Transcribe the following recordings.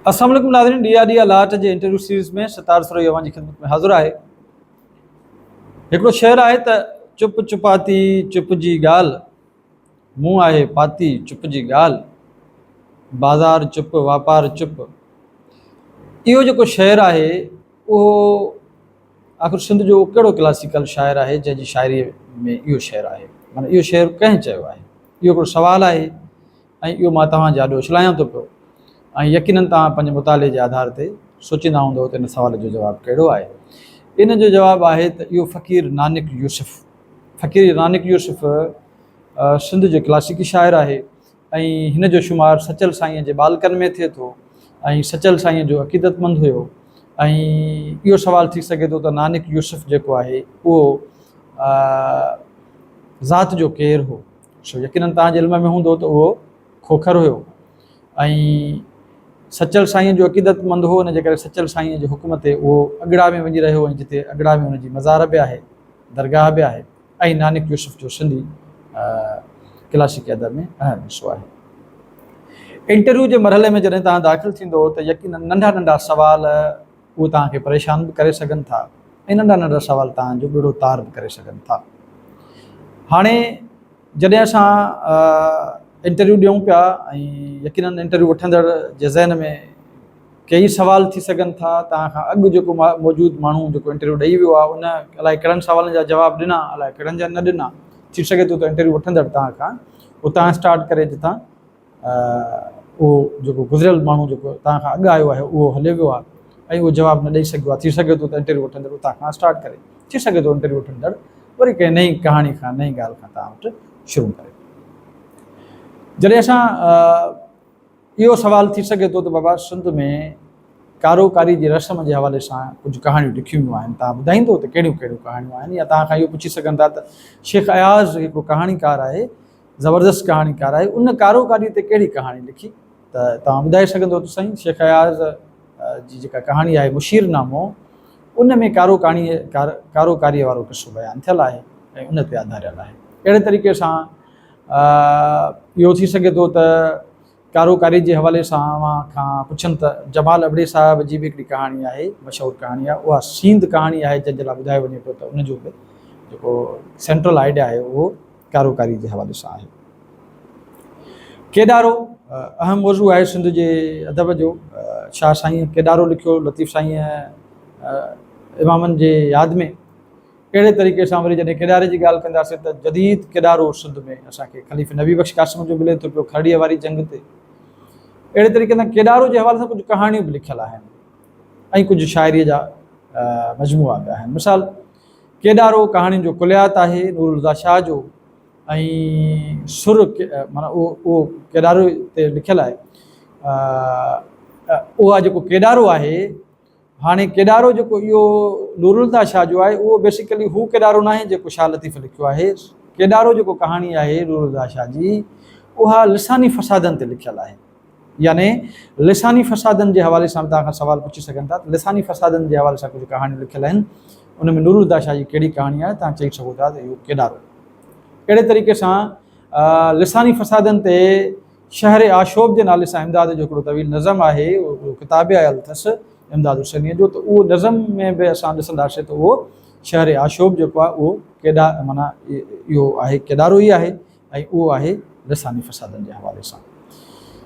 السلام عليڪم ناظرين ڊي آر ڊي آر لاٽ جي انٽرويو سيريز ۾ ستار سروهي اوهان جي خدمت ۾ حاضر آهي. هڪڙو شعر آهي ته چپ چپاتي چپ جي ڳالهه، مون آهي پاتي چپ جي ڳالهه، بازار چپ واپار چپ. اهو جيڪو شعر آهي اهو آخر سنڌ جو ڪهڙو ڪلاسيڪل شاعر آهي جنهن جي شاعريء ۾ اهو شعر آهي، معنيٰ اهو شعر ڪنهن چيو آهي؟ اهو هڪڙو سوال آهي ۽ اهو مان توهان جي آڏو اڇلايان ٿو پيو ۽ يقينن توهان پنهنجي مطالعي جي آڌار تي سوچيندا هوندؤ ته ان سوال جو جواب ڪهڙو آهي؟ ان جو جواب آهي ته اهو فقير نانڪ يوسف فقير نانڪ يوسف سنڌ جو ڪلاسيڪي شاعر آهي ۽ هن جو شمار سچل سائينء جي ٻالڪن ۾ ٿئي ٿو ۽ سچل سائينء جو عقيدتمند هيو ۽ اهو سوال ٿي سگهي ٿو ته نانڪ يوسف جيڪو آهي اهو ذات جو ڪير هو؟ سو يقينن توهان جي علم ۾ هوندو ته اهو کوکر هيو ۽ سچل سائينء جو عقيدتمند هو، ان جي ڪري سچل سائينء جي حڪم تي اهو اڳڙا ۾ وڃي رهيو ۽ جتي اڳڙا ۾ هن جي مزار به آهي، درگاهه به آهي. ۽ نانڪ يوسف جو سنڌي ڪلاسيڪي ادب ۾ اهم حصو آهي. انٽرويو جي مرحلي ۾ جڏهن توهان داخل ٿيندو ته يقينن ننڍا ننڍا سوال اهي توهان کي پريشان به ڪري سگهن ٿا ۽ ننڍا ننڍا سوال توهان جو ٻيڙو تار به ڪري سگهن ٿا. هاڻي جڏهن اسان انٽرويو ڏيون پيا ۽ يقينن انٽرويو وٺندڙ جي ذهن ۾ ڪيئي سوال ٿي سگهن ٿا، توهان کان اڳ جيڪو موجود ماڻهو جيڪو انٽرويو ڏئي ويو آهي ان الائي ڪهڙن سوالن جا جواب ڏنا الائي ڪهڙن جا نه ڏنا، ٿي سگهي ٿو ته انٽرويو وٺندڙ توهان کان اتان اسٽارٽ ڪري جتان اهو جيڪو گذريل ماڻهو جيڪو توهان کان اڳ آيو آهي اهو هليو ويو آهي ۽ اهو جواب نه ڏئي سگهيو آهي، ٿي سگهي ٿو ته انٽرويو وٺندڙ اتان کان اسٽارٽ ڪري، ٿي سگهي ٿو انٽرويو وٺندڙ وري ڪنهن نئين ڪهاڻي کان نئين ڳالهه کان توهان وٽ شروع ڪري. جڏهن اسان اهو سوال ٿي سگهي ٿو ته بابا سنڌ ۾ ڪارو ڪاري جي رسم جي حوالي سان ڪجهه ڪهاڻيون لکيون ويون آهن، توهان ٻڌائيندو ته ڪهڙيون ڪهڙيون ڪهاڻيون آهن يا توهان کان اهو پڇي سگهن ٿا ته شيخ اياز هڪڙو ڪهاڻيڪار آهي، زبردست ڪهاڻيڪار آهي، ان ڪارو ڪاري تي ڪهڙي ڪهاڻي لکي ته توهان ٻڌائي سگهندو ته سائين شيخ اياز جي جيڪا ڪهاڻي آهي مشير نامو ان ۾ ڪارو ڪاڻي ڪارو ڪاريء وارو قصو بيان ٿيل آهي ۽ ان تي آڌاريل آهي. اهڙي طريقي سان اهو ٿي سگهي ٿو ته ڪارو ڪاري جي حوالي سان اوهان کان پڇن ته جمال ابڙي صاحب جي به هڪڙي ڪهاڻي آهي، مشهور ڪهاڻي آهي، اها سينڌ ڪهاڻي آهي جنهن جي لاء ٻڌايو وڃي پيو ته ان جو به جيڪو سينٽرل آئيڊيا آهي اهو ڪارو ڪاري جي حوالي سان آهي. ڪيڏارو اهم موضوع آهي سنڌ جي ادب جو. شاهه سائينء ڪيڏارو لکيو، لطيف سائينء امامن جي ياد ۾. اهڙي طريقي سان وري جڏهن ڪيڏاري جي ڳالهه ڪنداسين ته جديد ڪيڏارو سنڌ ۾ اسان کي خليفي نبي بخش قاسم جو ملي ٿو پيو کرڙيء واري جنگ تي. اهڙي طريقي سان ڪيڏارو جي حوالي سان ڪجهه ڪهاڻيون به لکيل آهن ۽ ڪجهه شاعريء جا مجموعا به آهن. مثال ڪيڏارو ڪهاڻين جو ڪليات آهي نورالهديٰ شاهه جو ۽ سر معنيٰ اهو اهو ڪيڏارو تي لکيل آهي. اها جيڪو ڪيڏارو آهي هاڻي ڪيڏارو جيڪو اهو نورالهديٰ شاهه جو آهي اهو بيسيڪلي هو ڪيڏارو ناهي جيڪو شاهه لطيف لکيو آهي. ڪيڏارو جيڪو ڪهاڻي آهي نورالهديٰ شاهه جي اها لساني فسادن تي لکيل آهي. يعني لساني فسادن جي حوالي سان به توهان کان سوال پڇي سگهن ٿا ته لساني فسادن جي حوالي سان ڪجهه ڪهاڻيون لکيل آهن ان ۾ نورالهديٰ شاهه جي ڪهڙي ڪهاڻي آهي توهان چئي سگهو ٿا ته اهو ڪيڏارو. اهڙي طريقي سان لساني فسادن تي شهر آشوب جي نالي سان امداد جو هڪڙو طويل نظم آهي، اهو ڪتاب به آيل اٿس امداد حسينيء جو ته اهو نظم ۾ به اسان ڏسنداسين ته اهو شهر آشوب جيڪو آهي اهو ڪيڏا معنيٰ اهو آهي ڪيڏارو ئي آهي ۽ اهو آهي لساني فسادن جي حوالي سان.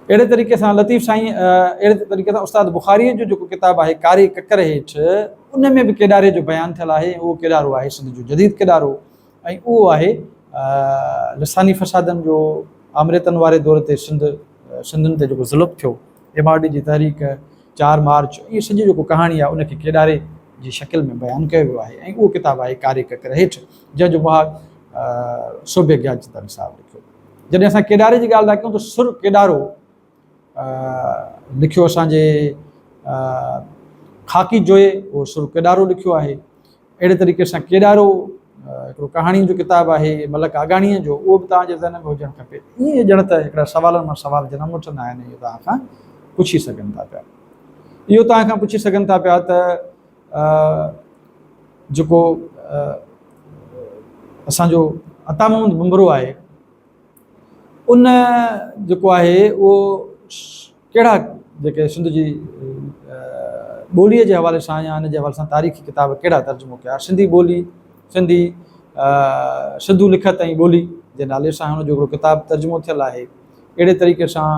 اهڙي طريقي سان لطيف سائين اهڙي طريقي سان استاد بخاريء جو جيڪو ڪتاب آهي ڪاري ڪڪر هيٺ ان ۾ به ڪيڏاري جو بيان ٿيل آهي ۽ اهو ڪيڏارو آهي سنڌ جو جديد ڪيڏارو. ۽ اهو آهي لساني فسادن جو آمريتن واري دور تي سنڌ سنڌين تي جيڪو ظلم ٿيو، ايم آر ڊي جي تحريڪ، چار مارچ اهي سڄي جيڪو ڪهاڻي آهي ان کي ڪيڏاري جي شڪل ۾ بيان ڪيو ويو آهي ۽ اهو ڪتاب آهي ڪاري ڪڪر هيٺ جنهن جو مهاڳ سوڀي گيانچنداڻي صاحب لکيو. جڏهن اسان ڪيڏاري جي ڳالهه ٿا ڪيون ته سر ڪيڏارو لکيو اسان جي خاڪي جويي اهو سر ڪيڏارو لکيو آهي. اهڙي طريقي سان ڪيڏارو هڪڙو ڪهاڻين جو ڪتاب آهي ملڪ آگاڻيء جو اهو به توهان جي ذهن ۾ هجڻ کپي. ائين ڄڻ ته هڪڙا سوالن مان سوال جنم وٺندا آهن اهو توهان کان پڇي سگهن ٿا پيا. اهو توهان کان پڇي سگهن ٿا پيا ته جيڪو اسان جو عطا محمد ڀنڀرو آهي ان جيڪو آهي اهو ڪهڙا جيڪي سنڌ جي ٻوليء جي حوالي سان يا ان جي حوالي سان تاريخي ڪتاب ڪهڙا ترجمو ڪيا. سنڌي ٻولي، سنڌي سنڌو لکت ۽ ٻولي جي نالي سان هن جو هڪڙو ڪتاب ترجمو ٿيل آهي. اهڙي طريقي سان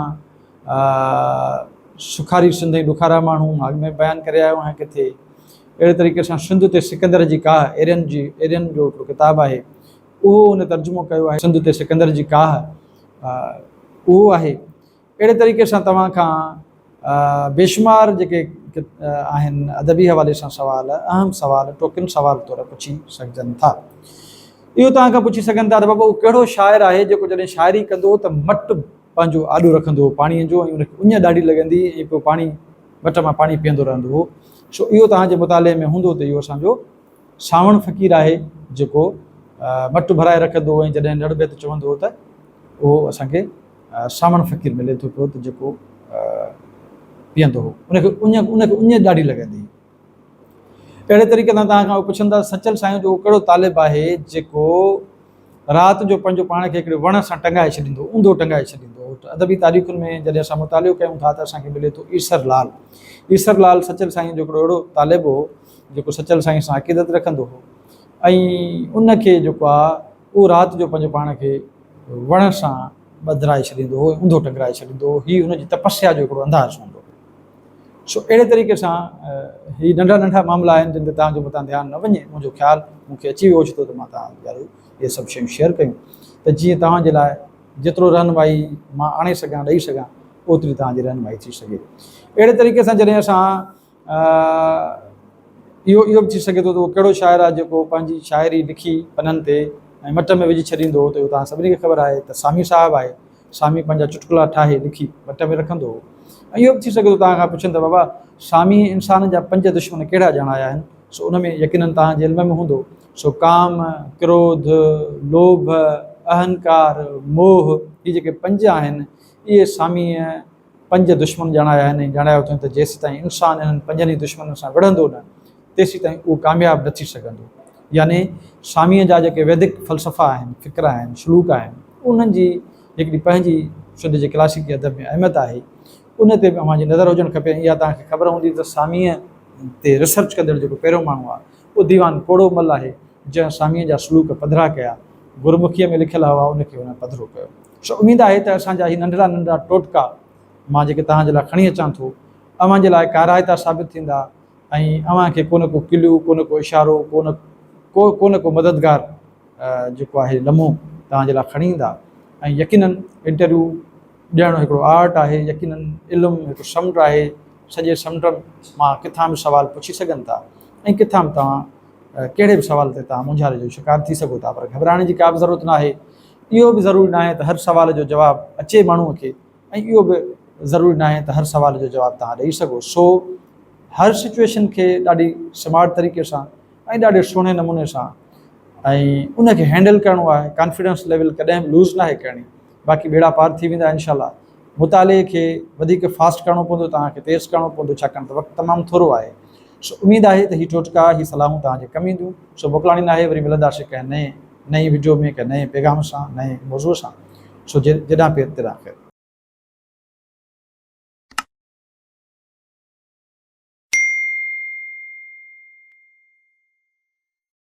سکاري سنڌ ۽ ڏکارا ماڻهو مان اڳ ۾ بيان ڪري آيو آهيان ڪٿي. اهڙي طريقي سان سنڌ تي سڪندر جي ڪاهه ايرين جي ايرين جو هڪڙو ڪتاب آهي اهو هن ترجمو ڪيو آهي. سنڌ تي سڪندر جي ڪاهه اهو آهي. اهڙي طريقي سان توهان کان بيشمار جيڪي آهن ادبي حوالي سان سوال اهم سوال ٽوڪن سوال طور پڇي سگهجن ٿا. اهو توهان کان پڇي سگهن ٿا ته بابا اهو ڪهڙو شاعر آهي جيڪو جڏهن شاعري ڪندو هو ته مٽ پنهنجو آڏو رکندو هو پاڻيء جو ۽ ان کي اڃ ڏاڍي لڳندي ۽ پوء پاڻي مٽ مان پاڻي پيئندو رهندو هو. سو اهو توهان جي مطالعي ۾ هوندو ته اهو اسان جو سانوڻ فقير آهي جيڪو مٽ ڀرائي رکندو هو ۽ جڏهن نڙ بيت چوندو هو ته اهو اسان کي سانوڻ فقير ملي ٿو پيو ته جيڪو پيئندو هو ان کي اڃ ان کي اڃ ڏاڍي لڳندي هئي. اهڙي طريقي سان توهان کان اهو پڇندا سچل سائين جو اهو ڪهڙو طالب آهي جيڪو رات جو پنهنجو پاڻ کي هڪڙي وڻ سان ٽنگائي ڇڏيندو اونڌو ٽنگائي ڇڏيندو هو ته ادبي تاريخن ۾ جڏهن اسان مطالعو ڪيون ٿا ته اسان کي ملي ٿو ايسر لال. ايسر لال سچل سائين جو هڪڙو اهڙو طالب هو جيڪو سچل سائين سان عقيدت رکندو هو ۽ ان کي جيڪو آهي اهو رات جو پنهنجو پاڻ کي وڻ سان ٻڌرائي ڇڏيندو هو ۽ اونڌو ٽنگرائي ڇڏيندو هو. هي هن جي تپسيا جو هڪڙو انداز هوندو هو. سو اهڙي طريقي سان هي ننڍا ننڍا معاملا آهن جن تي توهان جو متان ڌيان نه وڃي. منهنجو خيال مون کي اچي ويو اوچتو ته مان توهان جي آڏو اهي سڀ شيون شيئر ڪيون ته جيئن توهان جي لاء جيترو رهنمائي مان آڻي سگهان ڏئي سگهان اوتري توهان جي رهنمائي ٿي سگهي. اهڙي طريقي سان جڏهن اسان اهو اهو به ٿي سگهي ٿو ته اهو ڪهڙو شاعر آهي جيڪو پنهنجي شاعري لکي پنن تي ۽ مٽ ۾ وجهي ڇڏيندو هو ته اهو توهان سڀني کي خبر آهي ته سامي صاحب آهي. سامي پنهنجا چٽڪلا ٺاهي لکي مٽ ۾ رکندو هو ۽ اهو به ٿي سگهي ٿو توهان کان پڇن ته بابا سامي انسان جا پنج دشمن ڪهڙا ڄاڻايا آهن سو ان ۾ يقينن توهان جي علم ۾ هوندو سو ڪام، ڪروڌ، لوڀ، اهنڪار، موهه هي جيڪي پنج آهن اهي ساميء پنج دشمن ڄاڻايا آهن ۽ ڄاڻايو اٿئون ته جيسيتائين انسان انهن پنجن ئي دشمنن سان وڙهندو نه تيسيتائين اهو ڪامياب نه ٿي سگهندو. يعني ساميء جا جيڪي ويدڪ فلسفا آهن، فڪر آهن، سلوڪ آهن، انهن جي هڪڙي پنهنجي سنڌ جي ڪلاسيڪي ادب ۾ اهميت آهي، ان تي به اوهان جي نظر هجڻ کپي ۽ اها توهان کي خبر هوندي ته ساميء تي ريسرچ ڪندڙ جيڪو پهريون ماڻهو آهي، اهو ديوان ڪوڙو مل آهي، جنهن ساميء جا سلوڪ پڌرا ڪيا، گرمکيء ۾ لکيل هئا، ان کي هن پڌرو ڪيو. سو اميد آهي ته اسان جا هي ننڍڙا ننڍڙا ٽوٽڪا مان جيڪي توهان جي لاء کڻي اچان ٿو، اوهان جي لاء ڪارائتا ثابت ٿيندا ۽ اوهان کي ڪو نه ڪو ڪليو، ڪو نه ڪو اشارو، ڪو نه ڪو ڪو نه ڪو مددگار جيڪو آهي لمحو توهان جي لاء کڻي ايندا ۽ يقينن انٽرويو ڏيڻ هڪڙو آرٽ آهي، يقينن علم هڪ سمنڊ آهي، سڄي سمنڊ مان ڪٿان به سوال پڇي سگهن ٿا ۽ ڪٿان به توهان ڪهڙي به سوال تي توهان مونجهاري جو شڪار ٿي سگهو ٿا پر گهٻرائڻ جي ڪا به ضرورت ناهي. اهو به ضروري ناهي ته هر سوال جو جواب اچي ماڻهوء کي ۽ اهو به ضروري ناهي ته هر سوال جو جواب توهان ڏئي سگهو. سو هر سچوئيشن کي ڏاڍي سمارٽ طريقي سان ۽ ڏاڍي سهڻي نموني سان ۽ ان کي هينڊل ڪرڻو آهي. ڪانفيڊنس ليول ڪڏهن به لوز ناهي ڪرڻي. باقي ٻيڙا پار ٿي ويندا انشاء الله. مطالعي کي وڌيڪ فاسٽ ڪرڻو پوندو، توهان کي تيز ڪرڻو پوندو ڇاڪاڻ ته وقت تمام ٿورو آهي. سو اميد آهي ته هي ٽوٽڪا، هي صلاحون توهان جي ڪم اينديون. سو موڪلاڻي ناهي وري ملنداسين ڪنهن نئين نئين وڊيو ۾ ڪنهن نئين پيغام سان نئين موضوع سان. سو جيڏانهن پير تيڏانهن خير.